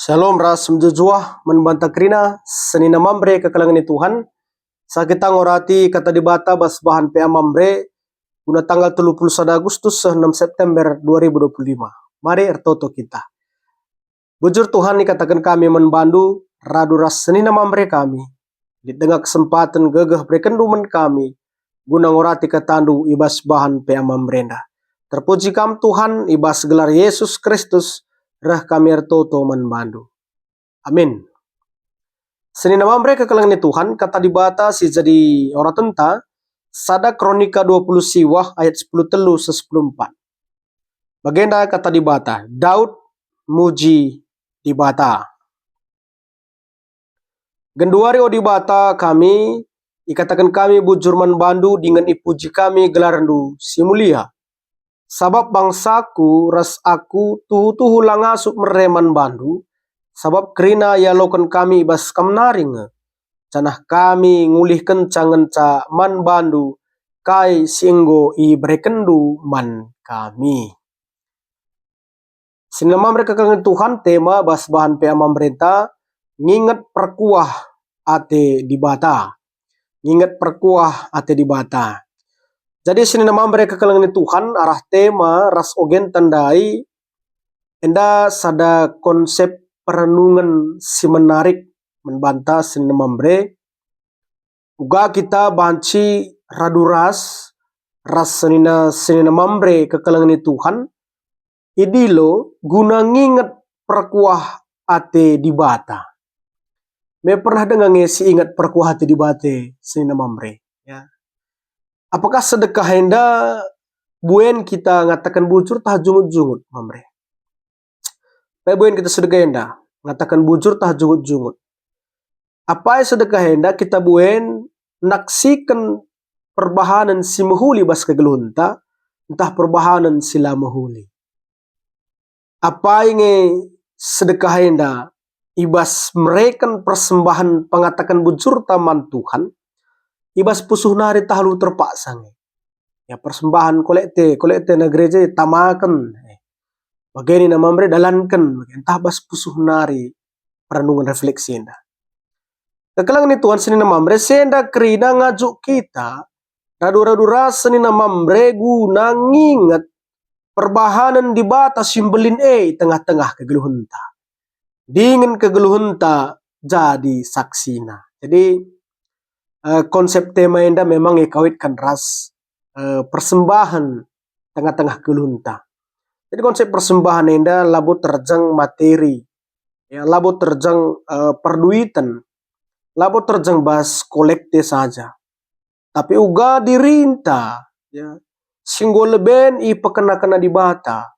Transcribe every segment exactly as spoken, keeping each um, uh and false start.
Shalom ras mejuah-juah man banta kerina senina Mamre kekelengen Tuhan. Sa kita ngorati Kata Dibata bas bahan P A Mamre guna tanggal telu puluh sada Agustus seh enam September dua ribu dua puluh lima. Mari ertoto kita. Bujur Tuhan ikataken kami man bandu, radu ras senina Mamre kami. Lit denga kesempaten gegeh berekenndu man kami, guna ngorati katandu i bas bahan P A Mamre enda. Terpuji Kam Tuhan, i bas gelar Yesus Kristus, reh kami ertoto man bandu. Amin. Senina Mamre kekelengen Tuhan, Kata Dibata si jadi oratenta, sada Kronika dua puluh siwah ayat sepuluh telu seh sepuluh empat. Bagenda Kata Dibata, Daud muji Dibata. Genduari, o Dibata kami, ikataken kami bujur man bandu dingen ipuji kami gelarndu si mulia. Sabap bangsaku ras aku tuhu-tuhu la ngasup mere man bandu, sabap kerina ialoken kami i bas kam nari nge, janah kami ngulihkenca ngenca man bandu kai si enggo iberekenndu man kami. Senina Mamre kekelengen Tuhan, tema bas bahan P A Mamrenta, nginget perkuah ate Dibata. Nginget perkuah ate Dibata. Jadi senina Mamre kekelengen Tuhan, arah tema ras ogenta ndai, enda sada konsep perenungen si menarik man banta senina Mamre. Uga kita banci radu ras, ras senina-senina Mamre kekelengen Tuhan, idilo guna nginget perkuah ate Dibata. Me pernah denga nge si inget perkuah ate Dibata senina Mamre? Ya. Apakah sedekah enda buen kita ngataken bujur tah jungut-jungut, Mamre? Pe buen kita sedekah enda, ngataken bujur tah jungut-jungut. Apai sedekah enda kita buen naksiken perbahanen si mehuli bas kegeluhenta, ntah perbahanen si la mehuli. Apai nge sedekah enda i bas mereken persembahen pengataken bujurta man Tuhan, i bas pusuh nari tah alu terpaksa nge. Ya, persembahen kolekte, kolekte na gereja tamaken. Eh, bage nina Mamre dalanken, bage ntah bas pusuh nari perenungen refleksi enda. Kekelengen Tuhan senina Mamre, si enda kerina ngajuk kita, radu-radu ras senina Mamre guna nginget perbahanen Dibata si mbelin e i tengah-tengah kegeluhenta. Dingen kegeluhenta jadi saksina. Jadi, eh, konsep tema enda memang ikawitken ras, eh, persembahen tengah-tengah kegeluhenta. Jadi konsep persembahen enda labo terjeng materi, ya, labo terjeng, eh, perduiten, labo terjeng bas kolekte saja. Tapi uga dirinta, ya, si enggo leben ipekena-kena Dibata,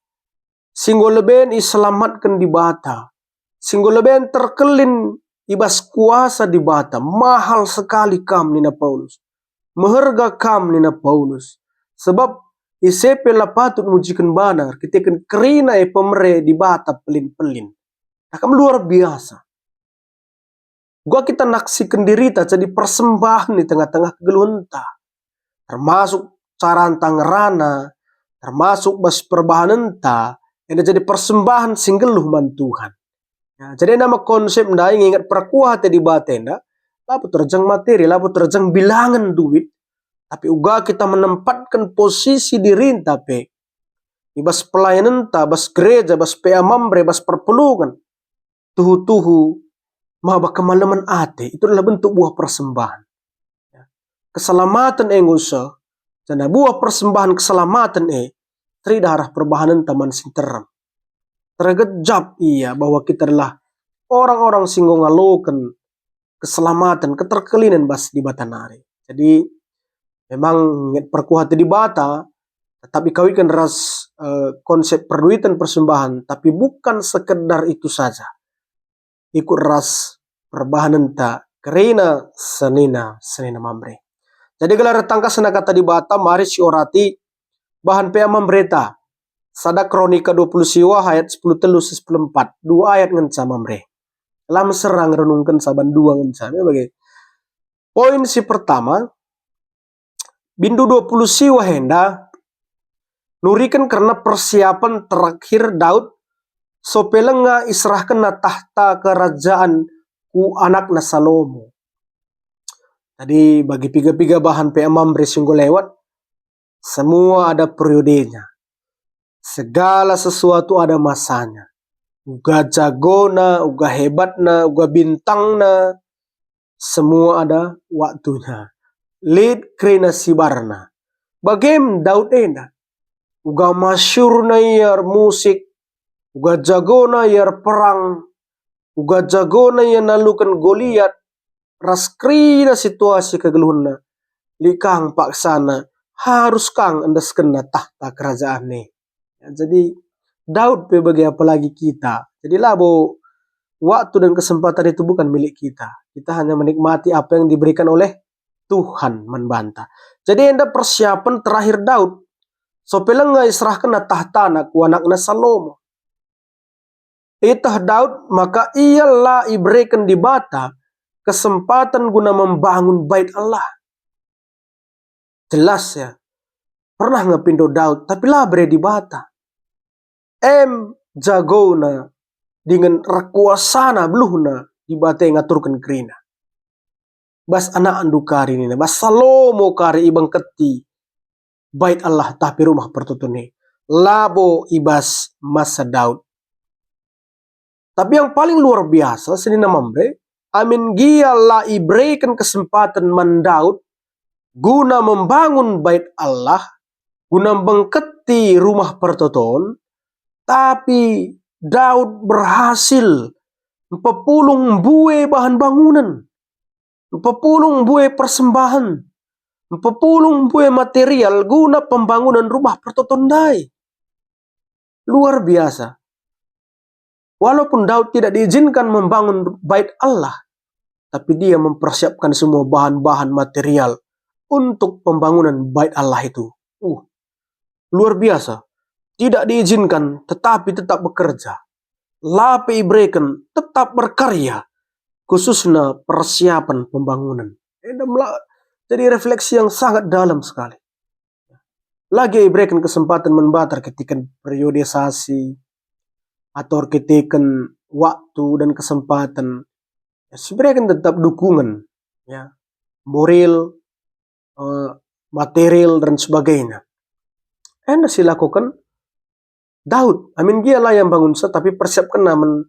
si enggo leben iselamatken Dibata, si enggo leben terkelin i bas kuasa Dibata. Mahal sekali kam, nina Paulus. Meherga kam, nina Paulus. Sebab ise pe la patut mujiken bana erkiteken kerina ipemere Dibata pelin-pelin. Nah, kam luar biasa. Uga kita naksiken dirita jadi persembahen i tengah-tengah kegeluhenta, termasuk caranta ngerana, termasuk bas perbahanenta, enda jadi persembahen si nggeluh man Tuhan. Ya, jadi enda me konsep ndai nginget perkuah ate Dibata enda, labo terjeng materi, labo terjeng bilangen duit, tapi uga kita menempatken posisi dirinta pe i bas pelayanenta, bas gereja, bas P A Mamre, bas perpulungen, tuhu-tuhu maba kemalemen ate, itu adalah bentuk buah persembahan. Ya. Keselamaten e enggo seh, janah buah persembahan keselamaten e teridah arah perbahanenta man si nterem. Tergejap ia bahwa kita adalah orang-orang si enggo ngaloken keselamaten, keterkelinen bas Dibata nari. Jadi, memang nget perkuah ate Dibata, tetap ikawitken ras, eh, konsep perduiten persembahen, tapi bukan sekedar itu saja. Ikut ras perbahanenta kerina senina, senina Mamre. Jadi gelah ertangkas sena Kata Dibata, mari siorati bahan P A Mamreta. Sada Kronika dua puluh siwah ayat sepuluh telu seh sepuluh empat. Dua ayat ngenca Mamre. Lam serang renungken saban dua ngenca. Ya, bage. Poin si pertama, bindu dua puluh siwah enda nuriken kerna persiapan terakhir Daud sope lenga iserahkenna tahta kerajaan ku anakna Salomo. Jadi bagi piga-piga bahan P M Amri si enggo lewat, semua ada periodenya. Segala sesuatu ada masanya. Uga jagona, uga hebatna, uga bintangna, semua ada waktunya. Lit kerina sibarna. Bagem Daud enda. Uga masyurna ia ermusik, uga jagona ia erperang, uga jagona ia naluken Goliat, ras kerina situasi kegeluhenna, lit kang paksana harus kang endeskenna tahta kerajaan e. Ya, jadi Daud pe bage, apalagi kita. Jadi labo waktu dan kesempatan itu bukan milik kita. Kita hanya menikmati apa yang diberikan oleh Tuhan man banta. Jadi enda persiapan terakhir Daud. Sope lenga iserahkenna tahtana ku anakna Salomo. Ieteh Daud maka ia la ibereken Dibata kesempaten guna membangun Bait Allah. Jelas ya, pernah nge pindo Daud, tapi la bere Dibata. Em jagona dingen erkuasana beluhna Dibata e ngaturken kerina. Bas anakndu kari nina, bas Salomo kari ibengketi Bait Allah tapi Rumah Pertoton e. Labo i bas masa Daud. Tapi yang paling luar biasa, senina Mamre, amin gia la ibereken kesempaten man Daud guna membangun Bait Allah, guna mbengketi Rumah Pertoton, tapi Daud berhasil mpepulung mbue bahan bangunen, mpepulung mbue persembahen, mpepulung mbue material guna pembangunan Rumah Pertoton ndai. Luar biasa. Walaupun Daud tidak diizinkan membangun Bait Allah, tapi dia mempersiapkan semua bahan-bahan material untuk pembangunan Bait Allah itu. Uh, luar biasa. Tidak diizinkan, tetapi tetap bekerja. La pe ibereken, tetap berkarya, khususna persiapan pembangunan. Enda mela-, jadi refleksi yang sangat dalam sekali. La gia ibereken kesempaten man banta erkiteken periodisasi, atau erkiteken waktu dan kesempaten. Ya, sibereken tetap dukungen, ya, moral, eh, material, dan sebagainya. Enda si lakoken Daud, amin gia la ia mbangunsa, tapi persiapkenna man,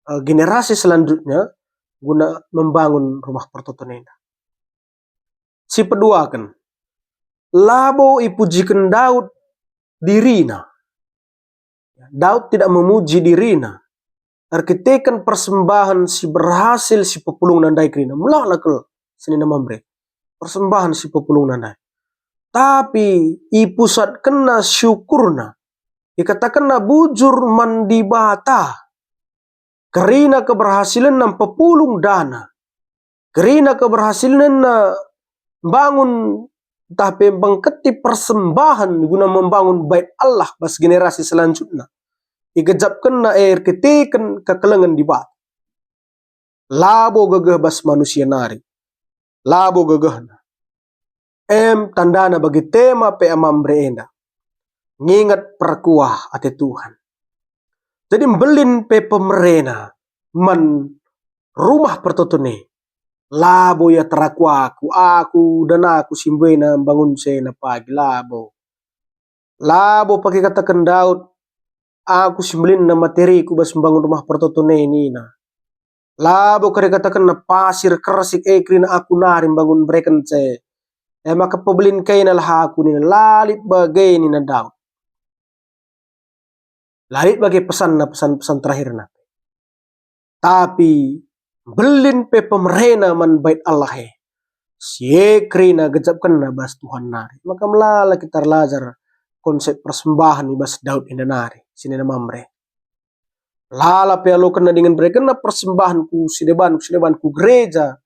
eh, generasi selanjutnya guna membangun Rumah Pertoton enda. Sipeduaken, labo ipujiken Daud dirina. Daud tidak memuji dirina erkiteken persembahen si berhasil si pepulungna ndai kerina. Melala kal, senina Mamre, persembahen si pepulungna ndai. Tapi ipusatkenna syukurna, ikatakenna bujur man Dibata. Kerina keberhasilenna mpepulung dana, kerina keberhasilenna mbangun ntah pe mbengketi persembahen guna membangun Bait Allah bas generasi selanjutna. Igejapkenna e erkiteken kekelengen Dibata. Labo gegeh bas manusia nari. Labo gegehna. Em tandana bagi tema P M Amri enda. Nginget perkuah ate Tuhan. Jadi mbelin pe pemerena man Rumah Pertoton e. Labo ia teraku-aku, aku dan aku si mbuena mbangun sena pagi, labo. Labo pake kataken Daud, aku si mbelinna materiku bas mbangun Rumah Pertoton e nina. Labo kari katakenna pasir kersik e kerina aku nari mbangun bereken e. E maka pebelin kainalah aku nina, la lit bage nina Daud. La lit bage pesanna, pesan-pesan terakhirna. Tapi mbelin pe pemerena man Bait Allah e, si e kerina gejapkenna bas Tuhan nari. Maka melala kita erlajar konsep persembahen i bas Daud enda nari, senina Mamre. Lala pe ialokenna dingen berekenna persembahen ku si deban, ku si deban, ku gereja,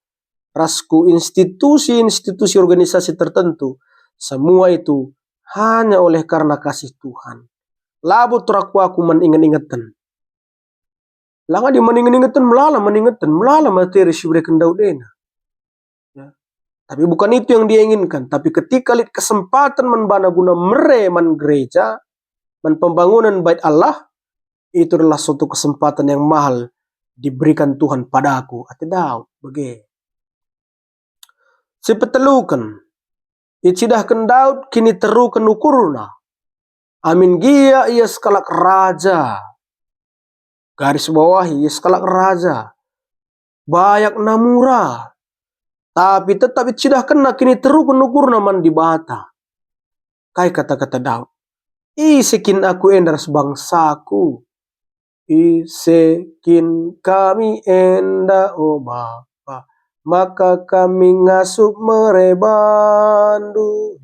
ras ku institusi-institusi organisasi tertentu. Semua itu hanya oleh karena kasih Tuhan. Labo teraku-aku man inget-ingeten. La ngadi man inget-ingeten, melala man ingeten, melala materi si ibereken Daud ena. Ya. Tapi bukan itu yang dia inginkan. Tapi ketika lit kesempaten man bana guna mere man gereja, man pembangunan Bait Allah, Itu adalah suatu kesempatan yang mahal diberikan Tuhan padaku, ate Daud bage. Si peteluken, icidahken Daud kiniteruken ukurna. Amin gia ia sekalak raja, garis bawahi ia sekalak raja, bayak namura, tapi tetap icidahkenna kiniteruken ukurna man Dibata. Kai kata-kata Daud? "Ise kin aku enda ras bangsaku? Ise kin kami enda, o Bapa, maka kami ngasup mere bandu?"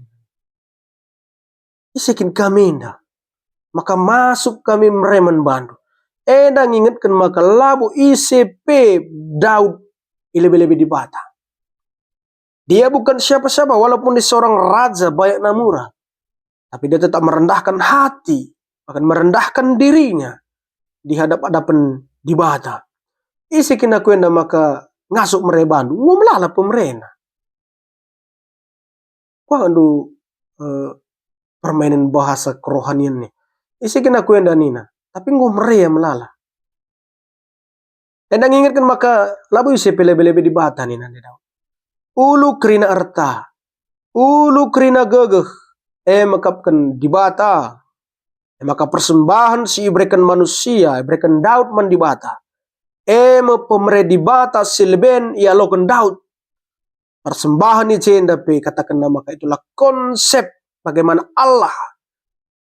Ise kin kami enda? Maka masuk kami mere man bandu. Enda ngingetken maka labo ise pe Daud ilebe-lebe Dibata. Dia bukan siapa-siapa, walaupun dia seorang raja bayak namura, tapi dia tetap merendahkan hati, bahkan merendahkan dirinya di hadap-hadapan Dibata. Ise kin aku enda maka ngasup mere bandu? Enggo melala pe merena. Kuahndu, eh, permainan bahasa kerohanian ni. Ise kin aku enda nina, tapi enggo mere ia melala. Enda ngingetken maka labo ise pe lebe-lebe Dibata nina Daud. Ulu kerina erta, ulu kerina gegeh, e mekapken Dibata. E maka persembahen si ibereken manusia, ibereken Daud man Dibata, e me pemere Dibata si leben ialoken Daud. Persembahen i jenda pe katakenna maka itulah konsep bagaimana Allah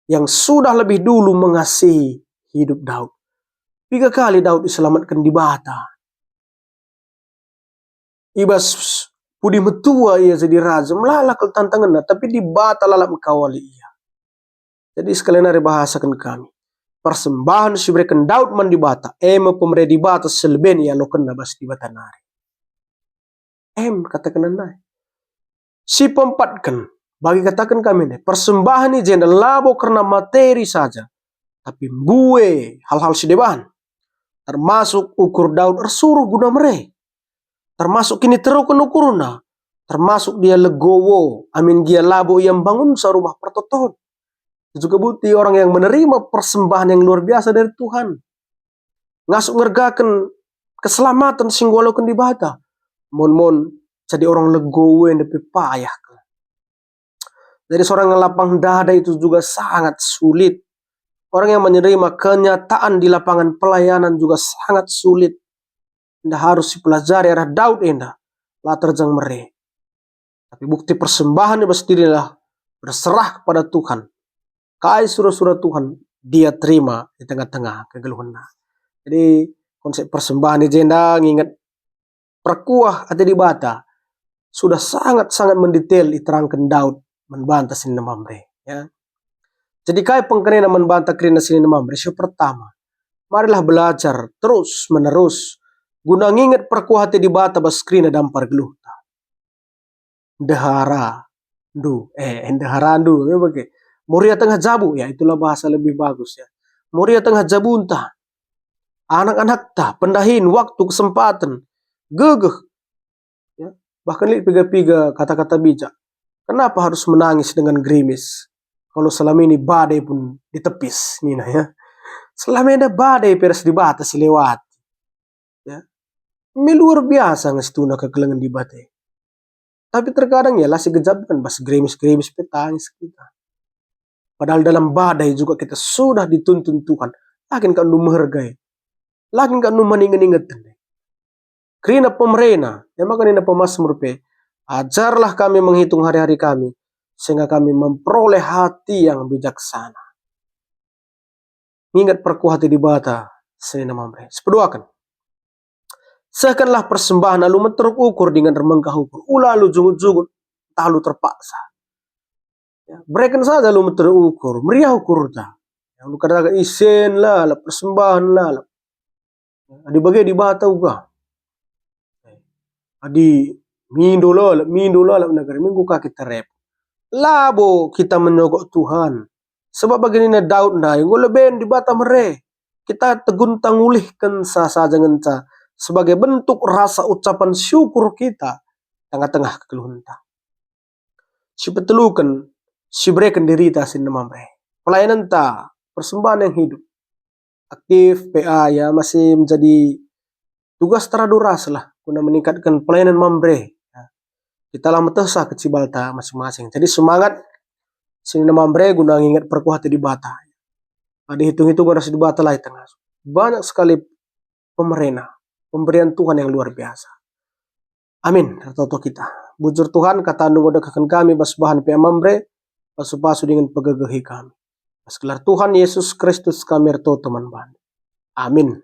yang sudah lebih dulu mengasihi hidup Daud. Piga kali Daud diselamatken Dibata. I bas pudi metua ia jadi raja, melala kal tantangenna, tapi Dibata lalap engkawali ia. Jadi sekali nari bahasaken kami, persembahen si ibereken Daud man Dibata, e me pemere Dibata si leben ialokenna bas Dibata nari. Em, katakenna nai. Si peempatken, bagi kataken kami ndai, persembahen i jenda labo kerna materi saja, tapi mbue hal-hal si deban, termasuk ukur Daud ersuruh guna mere, termasuk kiniteruken ukurna, termasuk dia legowo amin gia labo ia mbangunsa rumah pertoton. Itu juga bukti orang yang menerima persembahan yang luar biasa dari Tuhan. Ngasup ngergaken keselamaten si enggo ialoken Dibata. Mon-mon jadi orang legowo enda pe payah kal. Jadi seorang yang lapang dada itu juga sangat sulit. Orang yang menerima kenyataan di lapangan pelayanan juga sangat sulit. Enda harus sipelajari arah Daud enda, la terjeng mere. Tapi bukti persembahen i bas dirilah berserah kepada Tuhan. Kai sura-sura Tuhan, dia terima di tengah-tengah kegeluhenna. Jadi, konsep persembahen i jenda nginget perkuah ate Dibata sudah sangat-sangat mendetail iterangken Daud man banta senina Mamre, ya. Jadi kai pengkenana man banta kerina senina Mamre? Si pertama, marilah belajar terus menerus guna nginget perkuah ate Dibata bas kerina dampar geluhta. Ndehara ndu, eh, ndeharandu, ya, bage. Moria tengah jabu, ya, itulah bahasa lebih bagus, ya. Moria tengah jabunta, anak-anakta, pendahin, waktu, kesempaten, gegeh, ya. Bahkan lit piga-piga kata-kata bijak. Kenapa harus menangis dengan gerimis? Kalau selama ini badai pun ditepis, nina, ya. Selama ini badai pe ras Dibata si lewat. Ya. Mi luar biasa nge situhuna kekelengen Dibata. Tapi terkadang ya la sigejapken bas gerimis-gerimis pe tangis kita. Padahal dalam badai juga kita sudah dituntun Tuhan. La kin kal ndu mehergai. La kin kal ndu maningen-ingeten. Kerina pemerena, ya maka nina pemazmur pe, "Ajarlah kami menghitung hari-hari kami, sehingga kami memperoleh hati yang bijaksana." Nginget perkuah ate Dibata senina Mamre. Sepeduaken. Sehkenlah persembahen alu meteruk ukur dingen ermenggah ukur. Ula alu jungut-jungut, ntah alu terpaksa. Ya, bereken saja alu meteruk ukur, meriah ukurta. Ya, alu kataken isen lalap, persembahen lalap. Adi bage Dibata uga. Adi mindo lalap, mindo lalap negeri, minggu ka kita rep. Labo kita menyogok Tuhan. Sebab bagi nina Daud ndai, enggo leben Dibata mere. Kita tegunta ngulihken sa saja ngenca sebagai bentuk rasa ucapan syukur kita tengah-tengah kegeluhenta. Si peteluken, si bereken dirita senina Mamre. Pelayanenta, persembahen yang hidup. aktif P A, ya, masih menjadi tugas teradu ras lah guna meningkatkan pelayanan Mamre. Ya. Kita lah metehsa kecibalta masing-masing. Jadi semangat senina Mamre guna nginget perkuah ate Dibata. Adi hitung-hitung ras Dibata lah i tengah. Banyak sekali pemerena, pemberian Tuhan yang luar biasa. Amin. Ertoto kita. Bujur Tuhan, kataNdu enggo dekahken kami bas bahan P A Mamre, pasu-pasu dingen pegegehi kami. Bas gelar Tuhan Yesus Kristus kami ertoto man bandu. Amin.